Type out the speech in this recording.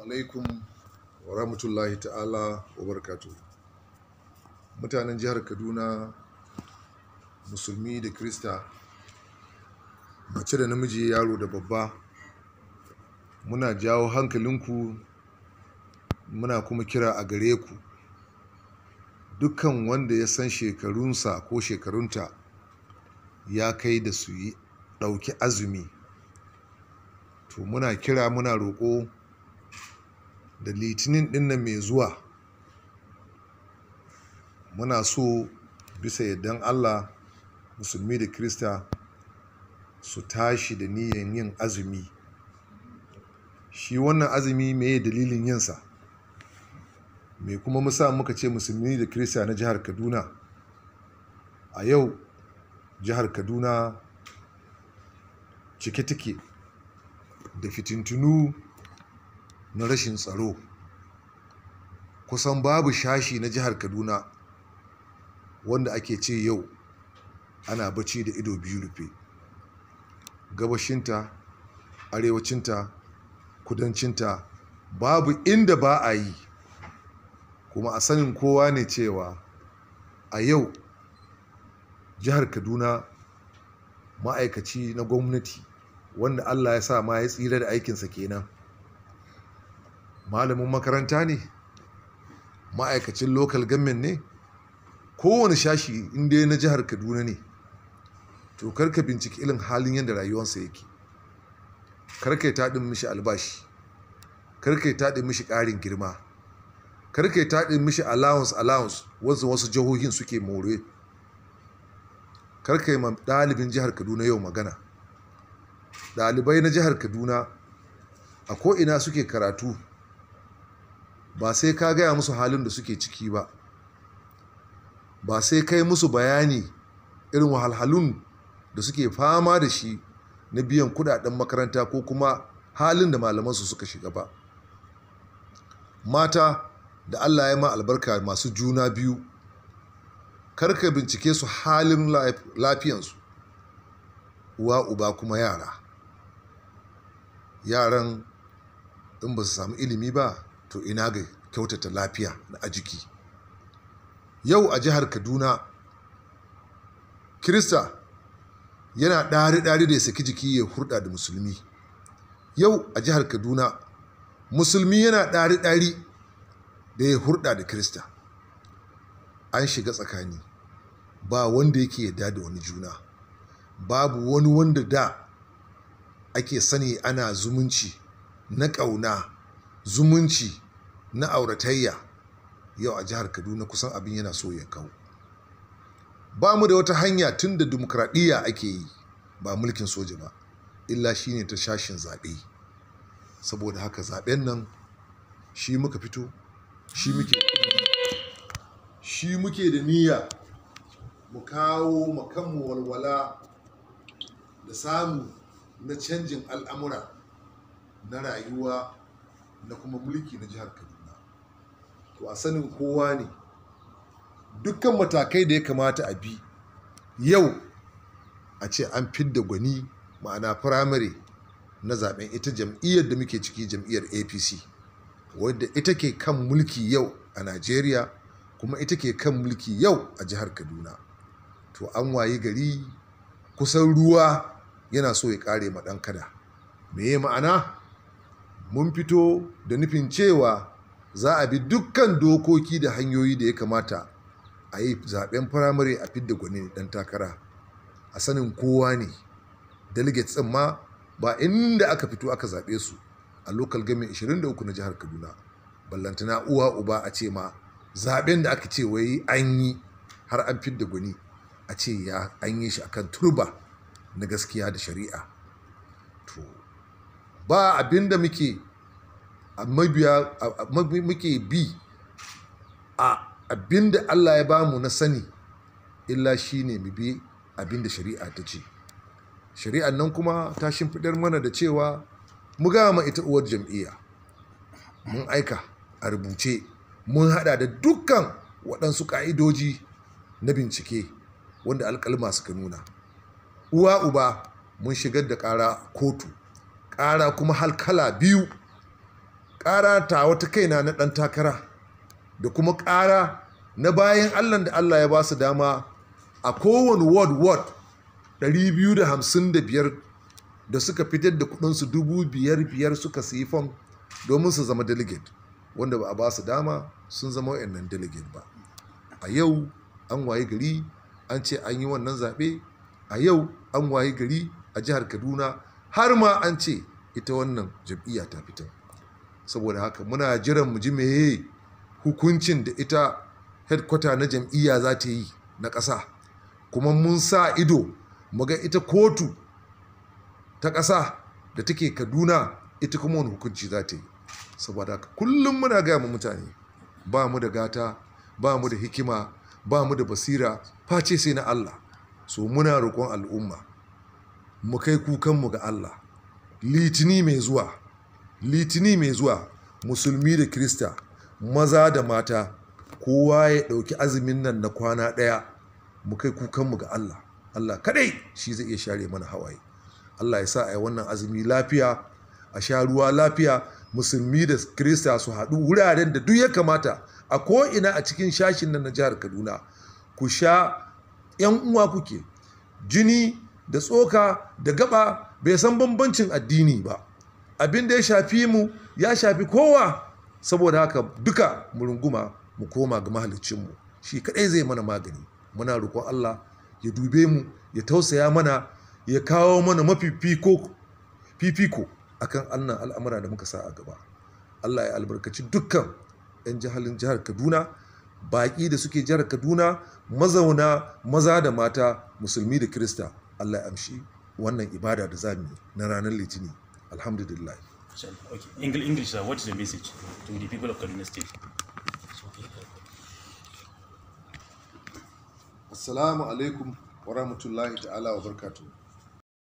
Alaikum wa rahmatullahi ta'ala wa barakatuhu. Mutanen jihar Kaduna, musulmi da Kirista, mace da namiji, yaro da babba, muna jawo hankalinku, muna kuma kira a gare ku. Dukkan wanda ya san shekarunsa ko shekarunta ya kai da su yi ɗauki azumi, to muna kira, muna roƙo da Litinin ɗin nan mai zuwa, muna so bisa yardan Allah musulmi da Kirista su tashi da niyyan yin azumi. Shi wannan azumi, meye dalilin yinsa? Me kuma musa muka ce musulmi da Kirista na jihar Kaduna? A yau jihar Kaduna cike take da fitintunu na rashin tsaro. Kusan babu shashi na jihar Kaduna wanda ake ce yau ana bacci da ido biyu rufe. Gabashinta, arewacinta, kudancinta, babu inda ba a yi. Kuma a sanin kowa ne cewa a yau jihar Kaduna, ma'aikaci na gwamnati wanda Allah ya sa ma ya tsira da aikinsa kenan, malamin makaranta ne, ma'aikacin local government ne, kowane shashi inda na jihar Kaduna ne, to karka binciki irin halin yadda rayuwarsa yake. Karka yi taɗin mishi albashi, karka yi taɗin mishi ƙarin girma, karka yi taɗin mishi allowance allowance wasu jihohin suke more. Karka yi ma ɗalibin jihar Kaduna yau magana. Ɗalibai na jihar Kaduna a ko'ina suke karatu, ba sai ka gaya musu halin da suke ciki ba, ba sai kai musu bayani irin wahalhalun da suke fama da shi na biyan kudaden makaranta ko kuma halin da malamansu suka shiga ba. Mata da Allah ya ma albarka masu juna biyu, karka bincike su halin lafiyansu. Uwa uba kuma yara, yaran in ba su samu ilimi ba, to ina ga kyautata lafiya na a jiki? Yau a jihar Kaduna, Kirista yana ɗari-ɗari da ya saki jiki ya hurɗa da musulmi. Yau a jihar Kaduna, musulmi yana ɗari-ɗari da ya hurɗa da Kirista. An shiga tsakani, ba wanda yake yarda da wani juna. Babu wani wanda da ake sani ana zumunci na ƙauna, zumunci na auratayya. Yau a jihar Kaduna kusan abin yana so ya kawo. Ba mu da wata hanya tun da dimokuraɗiyya ake yi, ba mulkin soja ba, illa shine ta shashin zaɓe. Saboda haka zaɓen nan shi muka fito, shi muke da niyya mu kawo kanmu walwala da samu na canjin al'amura na rayuwa na kuma mulki na jihar Kaduna. To a sanin kowa ne dukkan matakai da ya kamata a bi yau a ce an fidda gwani, ma'ana firamare na zaben ita jam'iyyar da muke ciki, jam'iyyar APC, wadda ita ke kan mulki yau a Najeriya kuma ita ke kan mulki yau a jihar Kaduna. To an wayi gari kusan ruwa yana so ya kare ma ɗan kada. Meye ma'ana? Mun fito da nufin cewa za a bi dukkan dokoki da hanyoyi da ya kamata a yi zaben firamare a fidda gwani dan takara. A sanin kowa ne delegates ɗin ma ba inda aka fito aka zaɓe su a local government 23 na jihar Kaduna, ballantana uwa uba a ce ma zaben da aka ce wai an yi har an fidda gwani, a ce ya an yi shi akan turba na gaskiya da shari'a. To ba abin da muke mabiya muke bi a abin da Allah ya bamu na sani, illa shine mu bi abin da shari'a ta ce. Shari'an nan kuma ta shimfiɗar mana da cewa mu gama ita uwar jam'iyya. Mun aika a rubuce, mun hada da dukkan waɗansu ƙa'idoji na bincike wanda alƙalma suka nuna. Uwa uba mun shigar da ƙara kotu, ƙara kuma halkala biyu. Ƙara ta wata kaina na ɗan takara da kuma ƙara na bayan Allah da Allah ya ba su dama a kowane ward ward 255 da suka fitar da kudinsu 5,500 suka siyi fom domin su zama delegate, wanda ba a ba su dama sun zama wayannan delegate ba. A yau an waye gari an ce an yi wannan zaɓe. A yau an waye gari a jihar Kaduna har ma an ce ita wannan jam'iyya ta fitar. Saboda haka muna jiran mu ji meye hukuncin da ita headquarter na jam'iyya za ta yi na ƙasa. Kuma mun sa ido mu ga ita kotu ta ƙasa da take Kaduna, ita kuma wani hukunci za ta yi. Saboda haka kullum muna gaya ma mutane, ba mu da gata, ba mu da hikima, ba mu da basira face sai na Allah. So muna roƙon al'umma mu kai kukanmu ga Allah. Litini mai zuwa, Litini mai zuwa, Musulmi da Kirista, maza da mata, kowa ya ɗauki azumin nan na kwana ɗaya, mu kai kukanmu ga Allah. Allah kaɗai shi zai iya share mana hawaye. Allah ya sa a yi wannan azumi lafiya, a sha ruwa lafiya. Musulmi da Kirista su haɗu wuraren da duk ya kamata a ko'ina a cikin shashin nan na jihar Kaduna. Ku sha, 'yan uwa kuke, jini da tsoka da gaba bai san bambancin addini ba. Abin da ya shafi mu ya shafi kowa. Saboda haka duka mu runguma, mu koma ga mahaliccinmu, shi kaɗai zai mana magani. Muna roƙon Allah ya dube mu, ya tausaya mana, ya kawo mana mafi fifiko akan annan al'amura da muka sa a gaba. Allah ya albarkaci dukkan 'yan jihalin jihar Kaduna, baƙi da suke jihar Kaduna, mazauna maza da mata, Musulmi da Kirista. Allah ya amshi wannan ibada da zamu yi na ranar Litini. Alhamdulillah. Okay. English, sir, what is the message to the people of Kaduna State? Assalamu alaikum wa rahmatullahi ta'ala wa barakatuh.